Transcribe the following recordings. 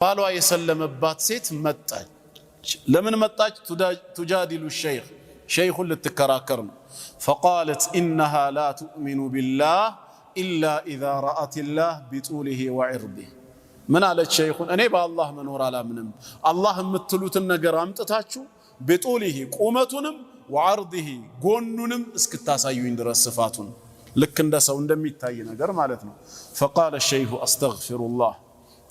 ባሏ የሰለመባት ሴት መጣች። ለምን መጣች? تجادل الشيخ፣ ሸይኹን ልትከራከር ነው። فقالت إنها لا تؤمن بالله إلا إذا رأت الله بطوله وعرضه። ምን አለች ሸይኹን? እኔ በአላህ መኖር አላምንም። አላህ የምትሉትን ነገር አምጥታችሁ بطوله ቁመቱንም وعرضه ጎኑንም እስክታሳዩኝ ድረስ ስፋቱን፣ ልክ እንደ ሰው እንደሚታይ ነገር ማለት ነው። فقال الشيخ أستغفر الله፣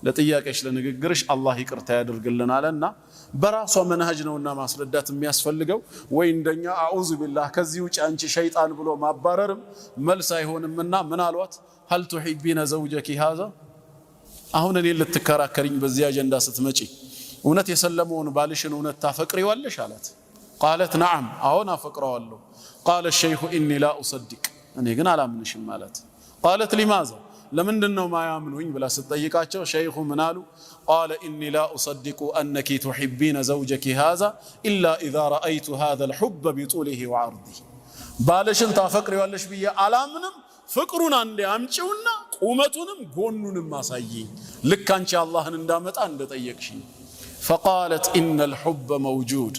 ለጥያቄሽ ለንግግርሽ አላህ ይቅርታ ያደርግልን አለና በራሷ መንሃጅ ነውና ማስረዳት የሚያስፈልገው ወይ እንደኛ أعوذ بالله ከዚህ ውጭ አንቺ ሸይጣን ብሎ ማባረርም መልስ አይሆንምና ምን አሏት? هل تحبين زوجك هذا? አሁን እኔን ልትከራከሪኝ በዚህ አጀንዳ ስትመጪ እውነት የሰለመውን ባልሽን እውነት ታፈቅሪዋለሽ አላት። قالت نعم፣ አዎን አፈቅረዋለሁ። قال الشيخ إني لا أصدق፣ እኔ ግን አላምንሽም አላት። قالت لماذا፣ ለምንድን ነው ማያምኑኝ ብላ ስትጠይቃቸው ሸይኹ ምን አሉ? قال إني لا أصدق أنك تحبين زوجك هذا إلا إذا رأيت هذا الحب بطوله وعرضه። ባልሽን ታፈቅሪዋለሽ ብዬ አላምንም። ፍቅሩን አንዴ አምጪውና ቁመቱንም ጎኑንም አሳይኝ፣ ልክ አንቺ አላህን እንዳመጣ እንደጠየቅሽኝ። فقالت إن الحب موجود፣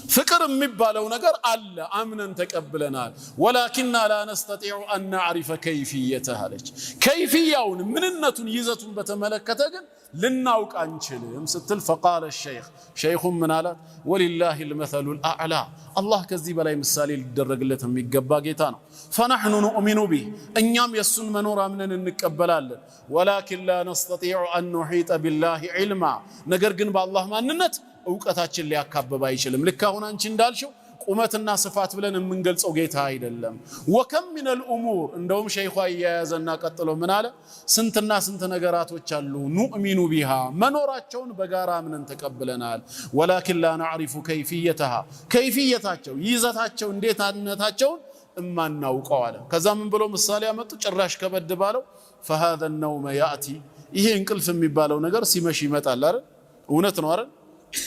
ፍቅር የሚባለው ነገር አለ፣ አምነን ተቀብለናል። ولكنا لا نستطيع أن نعرف كيفيته አለች። ከይፍያውን ምንነቱን ይዘቱን በተመለከተ ግን ልናውቅ አንችልም ስትል فقال الشيخ፣ ሸይኹም ምን አላት? ولله المثل الأعلى፣ አላህ ከዚህ በላይ ምሳሌ ሊደረግለት የሚገባ ጌታ ነው። فنحن نؤمن به፣ እኛም የእሱን መኖር አምነን እንቀበላለን። ولكن لا نستطيع أن نحيط بالله علما፣ ነገር ግን በአላህ ማንነት እውቀታችን ሊያካብብ አይችልም። ልክ አሁን አንቺ እንዳልሽው ቁመትና ስፋት ብለን የምንገልጸው ጌታ አይደለም። وكم من الأمور፣ እንደውም ሸይኹ አያያዘና ቀጥሎ ምን አለ? ስንትና ስንት ነገራቶች አሉ نؤمن بها፣ መኖራቸውን በጋራ አምነን ተቀብለናል። ولكن لا نعرف كيفيتها፣ ከይፍየታቸው ይዘታቸው እንዴትነታቸውን እማናውቀው አለ። ከዛ ምን ብሎ ምሳሌ ያመጡ? ጭራሽ ከበድ ባለው فهذا النوم يأتي፣ ይሄ እንቅልፍ የሚባለው ነገር ሲመሽ ይመጣል አይደል? እውነት ነው አይደል?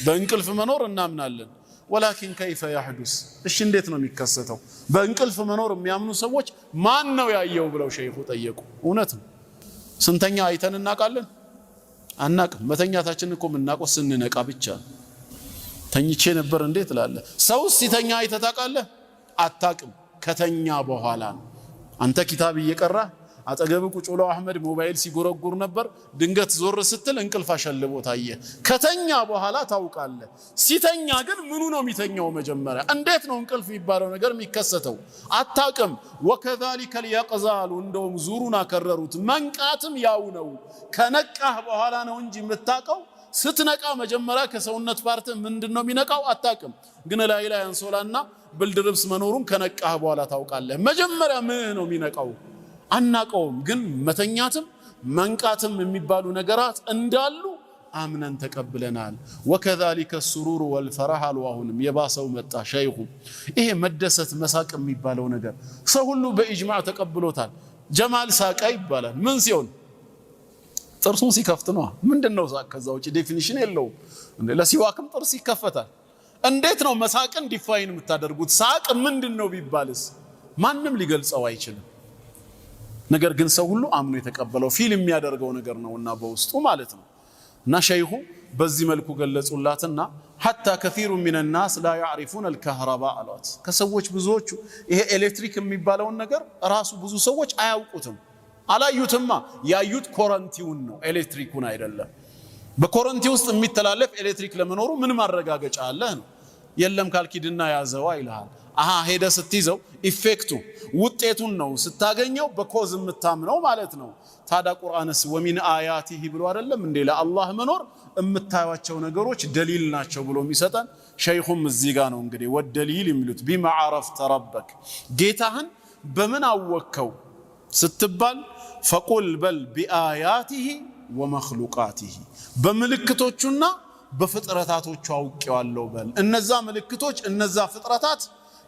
በእንቅልፍ መኖር እናምናለን። ولكن كيف يحدث፣ እሺ እንዴት ነው የሚከሰተው? በእንቅልፍ መኖር የሚያምኑ ሰዎች ማን ነው ያየው ብለው ሸይኹ ጠየቁ። እውነት ነው። ስንተኛ አይተን እናውቃለን? አናቅም። መተኛታችን እኮ የምናውቀው ስንነቃ ብቻ ነው። ተኝቼ ነበር እንዴ ትላለህ። ሰውስ ሲተኛ አይተህ ታውቃለህ? አታቅም። ከተኛ በኋላ ነው። አንተ ኪታብ እየቀራህ አጠገብ ቁጭ ብሎ አህመድ ሞባይል ሲጎረጉር ነበር። ድንገት ዞር ስትል እንቅልፍ አሸልቦ ታየ። ከተኛ በኋላ ታውቃለህ። ሲተኛ ግን ምኑ ነው የሚተኛው? መጀመሪያ እንዴት ነው እንቅልፍ የሚባለው ነገር የሚከሰተው? አታቅም። وكذلك اليقظة አሉ። እንደውም ዙሩን አከረሩት። መንቃትም ያው ነው። ከነቃህ በኋላ ነው እንጂ የምታውቀው። ስትነቃ መጀመሪያ ከሰውነት part ምንድን ነው የሚነቃው? አታቅም። ግን ላይ ላይ አንሶላና ብርድ ልብስ መኖሩን ከነቃህ በኋላ ታውቃለህ። መጀመሪያ ምን ነው የሚነቃው? አናቀውም። ግን መተኛትም መንቃትም የሚባሉ ነገራት እንዳሉ አምነን ተቀብለናል። وكذلك السرور والفرح አሉ። አሁንም የባሰው መጣ ሸይኹ። ይሄ መደሰት መሳቅ የሚባለው ነገር ሰው ሁሉ በኢጅማዕ ተቀብሎታል። ጀማል ሳቀ ይባላል። ምን ሲሆን? ጥርሱን ሲከፍት ነው። ምንድን ነው ሳቅ? ከዛ ውጭ definition የለውም። ለሲዋክም ጥርስ ይከፈታል። እንዴት ነው መሳቅን define የምታደርጉት? ሳቅ ምንድን ነው ቢባልስ ማንም ሊገልጸው አይችልም። ነገር ግን ሰው ሁሉ አምኖ የተቀበለው feel የሚያደርገው ነገር ነውና በውስጡ ማለት ነው። እና ሸይኹ በዚህ መልኩ ገለጹላትና حتى كثير من الناس لا يعرفون الكهرباء አሏት። ከሰዎች ብዙዎቹ ይሄ ኤሌክትሪክ የሚባለውን ነገር ራሱ ብዙ ሰዎች አያውቁትም፣ አላዩትማ። ያዩት ኮረንቲውን ነው፣ ኤሌክትሪኩን አይደለም። በኮረንቲ ውስጥ የሚተላለፍ ኤሌክትሪክ ለመኖሩ ምን ማረጋገጫ አለህ ነው። የለም ካልኪድና ያዘዋ ይልሃል። አሃ ሄደ ስትይዘው effect ኡ ውጤቱን ነው ስታገኘው በ cause የምታምነው ማለት ነው። ታዲያ ቁርአንስ ومن آياته ብሎ አይደለም እንዴ ለአላህ መኖር የምታዩቸው ነገሮች ደሊል ናቸው ብሎ የሚሰጠን? ሸይኹም እዚህ ጋ ነው እንግዲህ والدليل የሚሉት بم عرفت ربك፣ ጌታህን በምን አወቅከው ስትባል فقل በል بآياته ومخلوقاته፣ በምልክቶቹና በፍጥረታቶቹ አውቄዋለሁ በል። እነዛ ምልክቶች እነዛ ፍጥረታት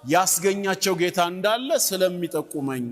ያስገኛቸው ጌታ እንዳለ ስለሚጠቁመኝ።